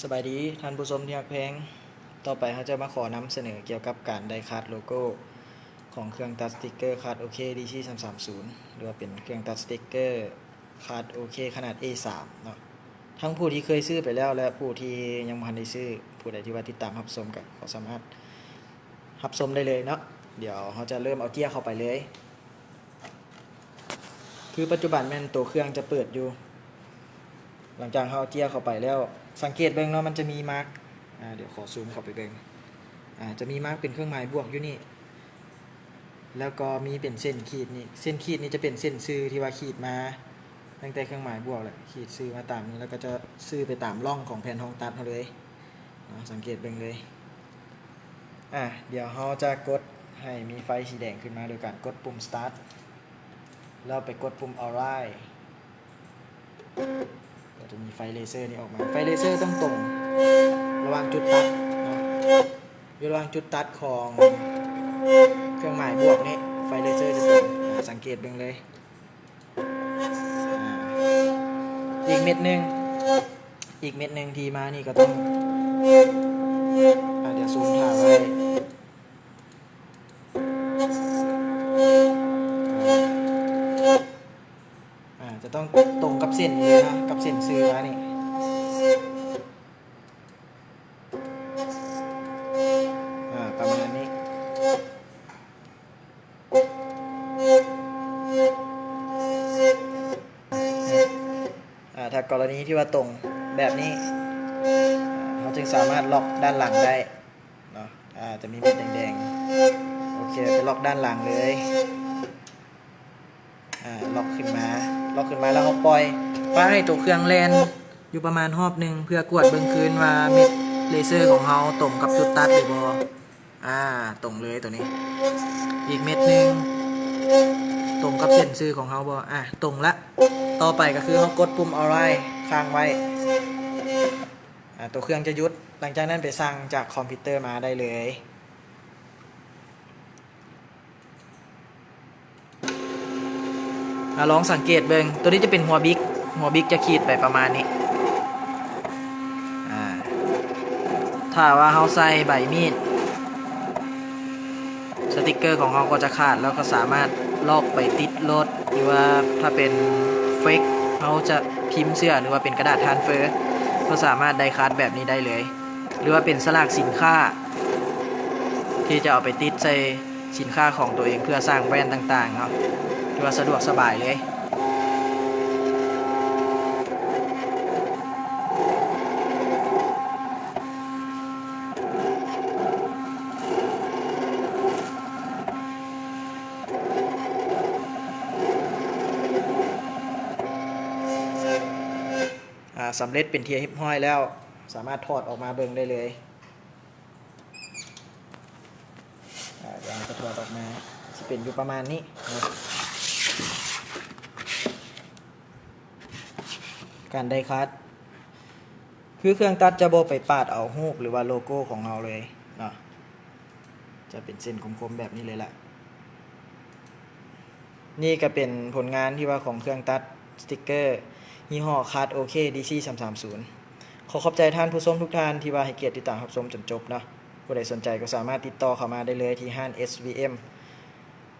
ສະບາຍດີທ່ານຜູ້ຊົມທີ່ຮັກແພງ, ຕໍ່ໄປເຮົາຈະມາຂໍນຳສະເໜີກ່ຽວກັບການໄດ້ຄາດໂລໂກ້ຂອງເຄື່ອງຕັດສະຕິກເກີຄາດໂອເຄ ດີຊີ ສາມສາມສູນ ຫຼືວ່າເປັນເຄື່ອງຕັດສະຕິກເກີຄາດໂອເຄຂະໜາດ ເອສາມ ເນາະ. ທັງຜູ້ທີ່ເຄີຍຊື້ໄປແລ້ວ ແລະ ຜູ້ທີ່ຍັງບໍ່ທັນໄດ້ຊື້, ຜູ້ໃດທີ່ວ່າຕິດຕາມຮັບຊົມກໍຂໍສາມາດຮັບຊົມໄດ້ເລີຍເນາະ. ດຽວເຮົາຈະເລີ່ມເອົາເຈ້ຍເຂົ້າໄປເລີຍ. ຄືປັດຈຸບັນແມ່ນໂຕເຄື່ອງຈະເປີດຢູ່. ຫຼັງຈາກເຮົາເອົາເຈ້ຍເຂົ້າໄປແລ້ວ, ສັງເກດເບິ່ງເນາະ, ມັນຈະມີມາກ, ອາ, ດຽວຂໍຊູມເຂົ້າໄປເບິ່ງ. ອາ, ຈະມີມາກເປັນເຄື່ອງໝາຍບວກຢູ່ນີ້, ແລ້ວກໍມີເປັນເສັ້ນຂີດນີ້. ເສັ້ນຂີດນີ້ຈະເປັນເສັ້ນຊື່ທີ່ວ່າຂີດມາຕັ້ງແຕ່ເຄື່ອງໝາຍບວກແຫຼະ, ຂີດຊື່ມາຕາມນີ້ ແລ້ວກໍຈະຊື່ໄປຕາມຮ່ອງຂອງແຜ່ນຮອງຕັດເຮົາເລີຍ. ເນາະ, ສັງເກດເບິ່ງເລີຍ. ອາ, ດຽວເຮົາຈະກົດໃຫ້ມີໄຟສີແດງຂຶ້ນມາໂດຍການກົດປຸ່ມສະຕາດ ແລ້ວໄປກົດປຸ່ມອອລໄລ. ກໍຈະມີໄຟເລເຊີນີ້ອອກມາ. ໄຟເລເຊີຕ້ອງຕົງລະຫວ່າງຈຸດຕັດເນາະ, ຢູ່ລະຫວ່າງຈຸດຕັດຂອງເຄື່ອງໝາຍບວກນີ້ ໄຟເລເຊີຈະຕົງ. ອາ, ສັງເກດເບິ່ງເລີຍ. ອາ, ອີກເມັດໜຶ່ງ, ອີກເມັດໜຶ່ງທີ່ມານີ້ກໍຕ້ອງ, ອາ, ດຽວຊູມຖ້າໄວ້. ອາ, ຈະຕ້ອງຕົງກັບເສັ້ນນີ້ເນາະ, ກັບເສັ້ນຊື່ມານີ້. ອາ, ປະມານນີ້. ອາ, ຖ້າກໍລະນີທີ່ວ່າຕົງແບບນີ້, ເຮົາຈຶ່ງສາມາດລັອກດ້ານຫຼັງໄດ້ເນາະ. ອາ, ຈະມີເມັດແດງໆ. ໂອເຄ, ໄປລັອກດ້ານຫຼັງເລີຍ. ອາ, ລັອກຂຶ້ນມາ, ລັອກຂຶ້ນມາແລ້ວເຮົາປ່ອຍ, ປ່ອຍໃຫ້ໂຕເຄື່ອງແລ່ນຢູ່ປະມານຮອບໜຶ່ງ ເພື່ອກວດເບິ່ງຄືນວ່າເມັດເລເຊີຂອງເຮົາຕົງກັບຈຸດຕັດຫຼືບໍ່. ອາ, ຕົງເລີຍໂຕນີ້. ອີກເມັດໜຶ່ງ, ຕົງກັບເສັ້ນຊື່ຂອງເຮົາບໍ່? ອາ, ຕົງລະ. ຕໍ່ໄປກໍຄືເຮົາກົດປຸ່ມອອລໄລຄ້າງໄວ້. ອາ, ໂຕເຄື່ອງຈະຢຸດ, ຫຼັງຈາກນັ້ນໄປສັ່ງຈາກຄອມພິວເຕີມາໄດ້ເລີຍ. ອາ, ລອງສັງເກດເບິ່ງ, ໂຕນີ້ຈະເປັນຫົວບິກ, ຫົວບິກຈະຂີດໄປປະມານນີ້. ອາ, ຖ້າວ່າເຮົາໃສ່ໃບມີດ, ສະຕິກເກີຂອງເຮົາກໍຈະຂາດ, ແລ້ວກໍສາມາດລອກໄປຕິດລົດ ຫຼືວ່າຖ້າເປັນເຟກ ເຮົາຈະພິມເຊື່ອ ຫຼືວ່າເປັນກະດາດທຣານສເຟີ ກໍສາມາດໄດ້ຄາດແບບນີ້ໄດ້ເລີຍ. ຫຼືວ່າເປັນສະຫຼາກສິນຄ້າ ທີ່ຈະເອົາໄປຕິດໃສ່ສິນຄ້າຂອງຕົວເອງ ເພື່ອສ້າງແບຣນຕ່າງໆເນາະ, ຖືວ່າສະດວກສະບາຍເລີຍ. ອາ, ສຳເລັດເປັນທີ່ຮຽບຮ້ອຍແລ້ວ, ສາມາດຖອດອອກມາເບິ່ງໄດ້ເລີຍ. ອາ, ດຽວເຮົາຈະຖອດອອກມາ, ຊິເປັນຢູ່ປະມານນີ້ເນາະ. ການໄດ້ຄັດ ຄືເຄື່ອງຕັດຈະບໍ່ໄປປາດເອົາຮູບ ຫຼືວ່າໂລໂກ້ຂອງເຮົາເລີຍເນາະ, ຈະເປັນເສັ້ນຄົມໆແບບນີ້ເລີຍລະ. ນີ້ກໍເປັນຜົນງານທີ່ວ່າຂອງເຄື່ອງຕັດສະຕິກເກີຍີ່ຫໍ້ຄາດໂອເຄ ດີຊີ ສາມສາມສູນ. ຂໍຂອບໃຈທ່ານຜູ້ຊົມທຸກທ່ານທີ່ວ່າໃຫ້ກຽດຕິດຕາມຮັບຊົມຈົນຈົບເນາະ. ຜູ້ໃດສົນໃຈກໍສາມາດຕິດຕໍ່ເຂົ້າມາໄດ້ເລີຍທີ່ຮ້ານ ເອສ ວີ ເອັມ.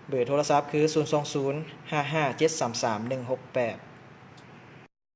ເບີໂທລະສັບຄື ສູນສອງສູນ ຫ້າຫ້າເຈັດສາມສາມ ໜຶ່ງຫົກແປດ.